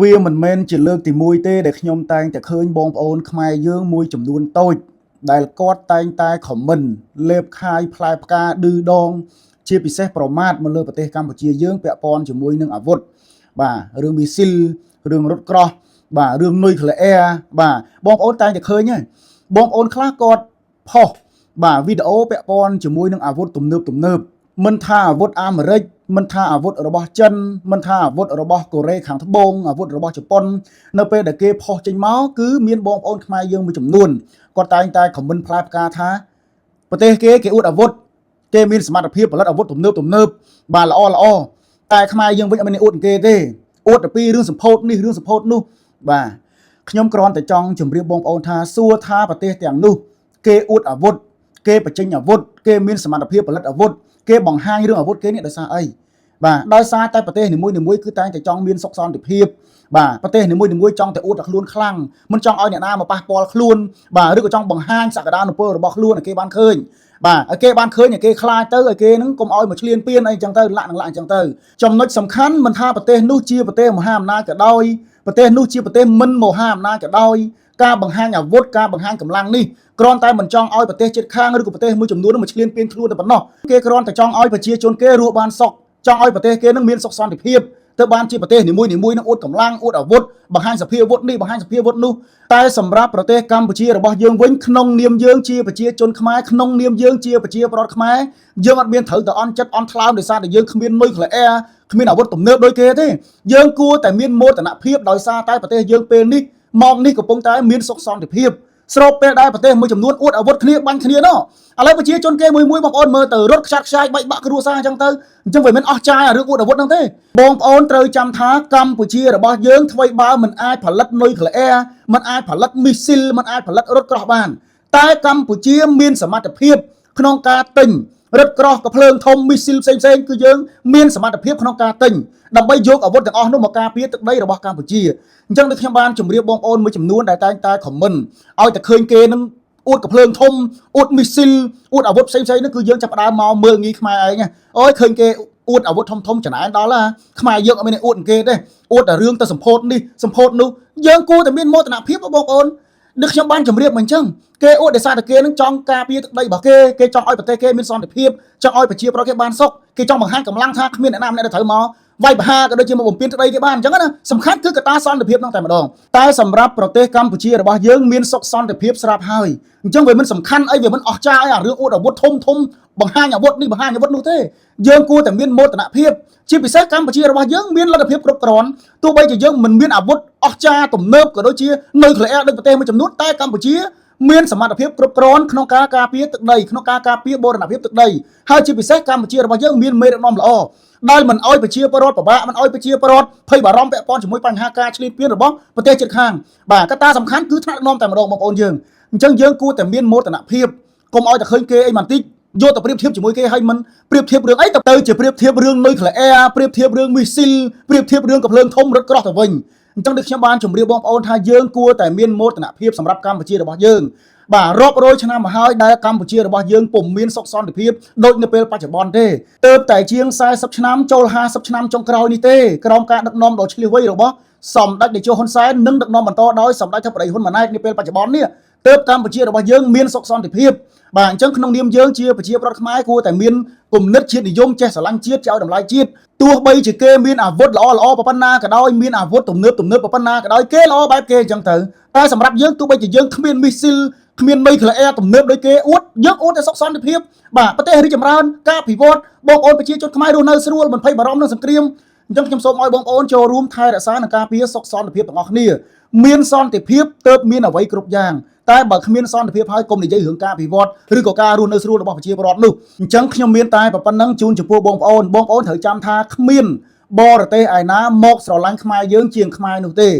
វាមិនមែនជាលើកទីមួយទេដែលខ្ញុំតែងតែឃើញបងប្អូនខ្មែរយើងមួយចំនួនតូចដែលគាត់តែងតែ comment លេបខាយផ្លែផ្កាឌឺដង ជាពិសេសប្រមាថមកលើប្រទេសកម្ពុជាយើងពាក់ព័ន្ធជាមួយនឹងអាវុធបាទរឿងមីស៊ីលរឿងរថក្រោះបាទរឿងនុយក្លេអ៊ែរបាទបងប្អូនតែងតែឃើញហើយបងប្អូនខ្លះគាត់ផុសបាទវីដេអូពាក់ព័ន្ធជាមួយនឹងអាវុធទំនើបទំនើបមិនថាអាវុធអាមេរិកមិនថាអាវុធរបស់ចិនមិនថាអាវុធរបស់កូរ៉េខាងត្បូងអាវុធរបស់ជប៉ុននៅពេលដែលគេផុសចេញមកគឺមានបងប្អូនខ្មែរយើងមួយចំនួនគាត់តែងតែ comment ផ្លែផ្កាថាប្រទេសគេគេអួតអាវុធ គេមានសមត្ថភាពផលិតអាវុធទំនើបទំនើបបាទល្អល្អតែខ្មែរយើងវិញអត់មានអួតគេទេអួតតែពីរឿងសម្ពោធនេះរឿងសម្ពោធនោះបាទខ្ញុំគ្រាន់តែចង់ជម្រាបបងប្អូនថាសួរថាប្រទេសទាំងនោះគេអួតអាវុធគេបញ្ចេញអាវុធគេមានសមត្ថភាពផលិតអាវុធគេបង្ហាញរឿងអាវុធគេនេះដោយសារអីបាទដោយសារតែប្រទេសនីមួយៗគឺតែងតែចង់មានសុខសន្តិភាពបាទប្រទេសនីមួយៗចង់តែអួតតែខ្លួនខ្លាំងមិនចង់ឲ្យអ្នកណាមកប៉ះពាល់ខ្លួនបាទឬក៏ចង់បង្ហាញសក្តានុពលរបស់ខ្លួនឲ្យគេបានឃើញ បាទឲ្យគេបានឃើញឲ្យគេខ្លាចទៅឲ្យគេនឹងកុំឲ្យមកឈ្លានពានអីចឹងទៅលាក់នឹងលាក់អញ្ចឹងទៅចំណុចសំខាន់មិនថាប្រទេសនោះជាប្រទេសមហាអំណាចក៏ដោយប្រទេសនោះជាប្រទេសមិនមហាអំណាចក៏ដោយការបង្ហាញអាវុធការបង្ហាញកម្លាំងនេះគ្រាន់តែមិនចង់ឲ្យប្រទេសជិតខាងឬក៏ប្រទេសមួយចំនួននោះមកឈ្លានពានខ្លួនតែប៉ុណ្ណោះគេគ្រាន់តែចង់ឲ្យប្រជាជនគេរស់បានសុខចង់ឲ្យប្រទេសគេនឹងមានសុខសន្តិភាពទៅបានជាប្រទេសនីមួយៗនឹងអួតកម្លាំងអួតអាវុធបង្ហាញសភាអាវុធនេះបង្ហាញសភាអាវុធនោះតែសម្រាប់ប្រទេសកម្ពុជារបស់យើងវិញក្នុងនាមយើងជាប្រជាជនខ្មែរក្នុងនាមយើងជាប្រជាពលរដ្ឋខ្មែរយើងអត់មានត្រូវតែអន់ចិត្តអន់ថ្លើមដោយសារតែយើងគ្មាននុយក្លេអ៊ែរគ្មានអាវុធទំនើបដូចគេទេយើងគួរតែមានមោទនភាពដោយសារតែប្រទេសយើងពេលនេះមកនេះកំពុងតែមានសុខសន្តិភាពស្របពេលដែលប្រទេសមួយចំនួនអួតអាវុធគ្នាបាញ់គ្នាណោះឥឡូវប្រជាជនគេមួយមួយបងប្អូនមើលទៅរត់ខ្ចាត់ខ្ចាយបែកបាក់គ្រួសារអញ្ចឹងទៅអញ្ចឹងវាមិនអស់ចាយអារឿងអួតអាវុធហ្នឹងទេបងប្អូនត្រូវចាំថាកម្ពុជារបស់យើងថ្មីបើមិនអាចផលិតនុយក្លេអ៊ែរមិនអាចផលិតមីស៊ីលមិនអាចផលិតរថក្រោះបាន តែកម្ពុជាមានសមត្ថភាពក្នុងការទិញរថក្រោះកភ្លើងធំមីស៊ីលផ្សេងផ្សេងៗគឺយើងមានសមត្ថភាពក្នុងការទិញដើម្បីយកអាវុធទាំងអស់នោះមកការពារទឹកដីរបស់កម្ពុជាអញ្ចឹងដូចខ្ញុំបានជម្រាបបងប្អូនមួយចំនួនដែលតែងតែ comment ឲ្យតែឃើញគេនឹងអួតកភ្លើងធំអួតមីស៊ីលអួតអាវុធផ្សេងផ្សេងៗនោះគឺយើងចាប់ផ្ដើមមកមើលងាយខ្មែរឯងអូយឃើញគេអួតអាវុធធំធំចំណែនដល់ណាខ្មែរយើងអត់មានអួតគេទេអួតតែរឿងទៅសម្ពោធនេះសម្ពោធនោះយើងគួរតែមានមោទនភាពបងប្អូនដូចខ្ញុំបានជម្រាបមកអញ្ចឹងគេអួតដោយសារតែគេនឹងចង់ការពារទឹកដីរបស់គេគេចង់ឲ្យប្រទេសគេមានសន្តិភាពចង់ឲ្យប្រជាពលរដ្ឋគេបានសុខគេចង់បង្ហាញកម្លាំងថាគ្មានអ្នកណាម្នាក់ដែលត្រូវមកវាយប្រហារក៏ដូចជាមកបំពេញទឹកដីគេបានអញ្ចឹងណាសំខាន់គឺកត្តាសន្តិភាពហ្នឹងតែម្ដងតែសម្រាប់ប្រទេសកម្ពុជារបស់យើងមានសុខសន្តិភាពស្រាប់ហើយអញ្ចឹងវាមិនសំខាន់អីវាមិនអស្ចារ្យអីអារឿងអួតអាវុធធំធំបង្ហាញអាវុធនេះបង្ហាញអាវុធនោះទេយើងគួរតែមានមោទនភាពជាពិសេសកម្ពុជារបស់យើងមានលទ្ធភាពគ្រប់គ្រាន់ទោះបីជាយើងមិនមានអាវុធអស្ចារ្យទំនើបក៏ដូចជានុយក្លេអ៊ែរដូចប្រទេសមួយចំនួនតែកម្ពុជាមានសមត្ថភាពគ្រប់គ្រាន់ក្នុងការការពារទឹកដីក្នុងការការពារបូរណភាពទឹកដីហើយជាពិសេសកម្ពុជារបស់យើងមានមេដឹកនាំល្អដែលមិនអោយប្រជាពលរដ្ឋពិបាកមិនអោយប្រជាពលរដ្ឋភ័យបារម្ភពាក់ព័ន្ធជាមួយបញ្ហាការឈ្លានពានរបស់ប្រទេសជិតខាងបាទកត្តាសំខាន់គឺថ្នាក់ដឹកនាំតែម្ដងបងប្អូនយើងអញ្ចឹងយើងគួរតែមានមោទនភាពកុំឲ្យតែឃើញគេអីបន្តិចយកទៅប្រៀបធៀបជាមួយគេឲ្យមិនប្រៀបធៀបរឿងអីទៅទៅជាប្រៀបធៀបរឿងនុយក្លេអ៊ែរប្រៀបធៀបរឿងមីស៊ីលប្រៀបធៀបរឿងកំភ្លើងធំរថក្រោះទៅវិញអញ្ចឹងដូចខ្ញុំបានជម្រាបបងប្អូនថាយើងគួរតែមានមោទនភាពសម្រាប់កម្ពុជារបស់យើងបាទរាប់រយឆ្នាំមកហើយដែលកម្ពុជារបស់យើងពុំមានសុខសន្តិភាពដូចនៅពេលបច្ចុប្បន្នទេទើបតែជាង40ឆ្នាំចូល50ឆ្នាំចុងក្រោយនេះទេក្រោមការដឹកនាំដ៏ឈ្លាសវៃរបស់សម្ដេចតេជោហ៊ុនសែននិងដឹកនាំបន្តដោយសម្ដេចធិបតីហ៊ុនម៉ាណែតនាពេលបច្ចុប្បន្ននេះទើបកម្ពុជារបស់យើងមានសុខសន្តិភាពបាទអញ្ចឹងក្នុងនាមយើងជាប្រជាពលរដ្ឋខ្មែរគួរតែមានគំនិតជាតិនិយមចេះស្រឡាញ់ជាតិចេះឲ្យតម្លៃជាតិទោះបីជាគេមានអាវុធល្អល្អប៉ុណ្ណាក៏ដោយមានអាវុធទំនើបទំនើបប៉ុណ្ណាក៏ដោយគេល្អបែបគេអញ្ចឹងទៅតែសម្រាប់យើងទោះបីជាយើងគ្មានមីស៊ីលគ្មាននុយក្លេអ៊ែរទំនើបដូចគេអួតយើងអួតតែសុខសន្តិភាពបាទប្រទេសរីកចម្រើនការពិវត្តបងប្អូនប្រជាជនខ្មែររស់នៅស្រួលមិនភ័យបារម្ភនឹងសង្គ្រាមអញ្ចឹងខ្ញុំសូមឲ្យបងប្អូនចូលរួមថែរក្សានិងការពារសុខសន្តិភាពទាំងអស់គ្នាមានសន្តិភាពទើបមានអ្វីគ្រប់យ៉ាងតែបើគ្មានសន្តិភាពហើយកុំនិយាយរឿងការពិវត្តឬក៏ការរស់នៅស្រួលរបស់ប្រជាពលរដ្ឋនោះអញ្ចឹងខ្ញុំមានតែប៉ុណ្ណឹងជូនចំពោះបងប្អូនបងប្អូនត្រូវចាំថាគ្មានបរទេសឯណាមកស្រឡាញ់ខ្មែរយើងជាងខ្មែរនោះទេ។